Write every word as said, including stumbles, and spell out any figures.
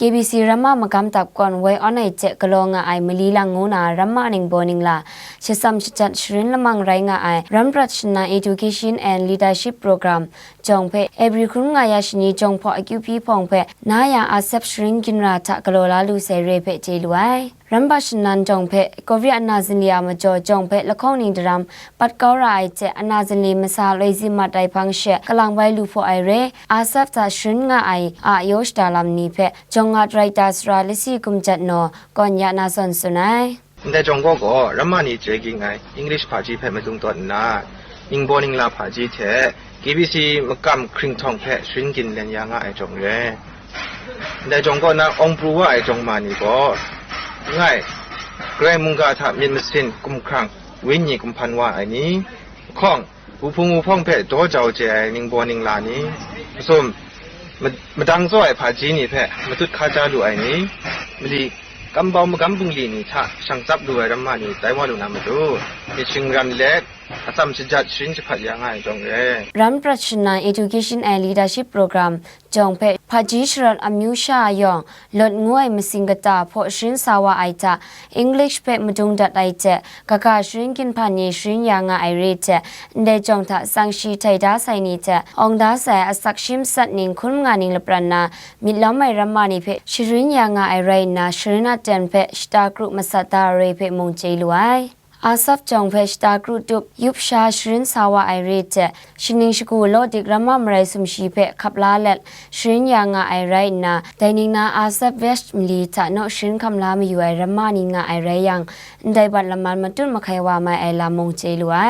K B C ramma magam dap kawn woi awn ai hte galaw nga ai mali lang ngu na ramma ningbaw ningla, shatsam shajat sharin lamang rai nga ai Ram Prat Shannan Education and Leadership Program jawng hpe April hkun nga ya shani jawng hpaw akyu hpyi hpawng hpe na ya A S F sharin ginra hta galaw la lu sai re hpe chye lu ai. Ram Prat Shannan jawng hpe Covid a na zinli a majaw jawng hpe lahkawng ning daram pat kau ra ai hte a na zinli masa loi zi mat ai hpang she kalang bai lu hpaw ai re, A S F hta sharin nga ai a yaw shada lam ni hpe jawng ngat rai ta sara lasi gumjat naw kawn ya na zawn tsun ai. Ndai jawng gaw gaw, ramma ni chye ging ai English hpaji hpe madung tawn nna, ningbaw ningla hpaji hte K B C makam hkringhtawng hpe sharin ginlen ya nga ai jawng re. Ndai jawng kaw na awng pru wa ai jawng ma ni gaw, ngai, Karai mungga hta myit masin kumhkrang, wenyi kumhpan wa ai ni, lahkawng, wuhpung wuhpawng hpe daw jau chye ai ningbaw ningla ni, masum, ma-, madang tsaw ai hpaji ni hpe matut hkaja lu ai ni, mali, kambau magam bungli ni hta shang tsap lu ai ramma ni tai wa lu na matu, myit shingran let, atsam shajat sharin jahpat ya nga ai jawng re. Ram Prat Shannan Education and Leadership Program jawng hpe hpaji sharawt amyu sha yawng, lawt ngu ai masing kata hpaw sharin sa wa ai hta, English hpe madung dat ai hte, kaga sharin ginhpan ni sharin ya nga ai re hte, ndai jawng hta tsang shi htai da sai ni hte, awng da sai asak shi matsat ning hkun manga ning lapran na, myit lawm ai ramma ni hpe sharin ya nga ai rai nna, sharin aten hpe shata kru masat da ai re hpe mung chye lu ai. A S F jawng hpe shata kru tup yup sha sharin sa wa ai re hte, shaning shagu law dik ramma marai sumshi hpe hkap la let sharin ya nga ai rai nna, dai ning na A S F West mali hta naw sharin hkam la mayu ai ramma ni nga ai rai yang, ndai bat laman matut mahkai wa mai ai lam mung chye lu ai.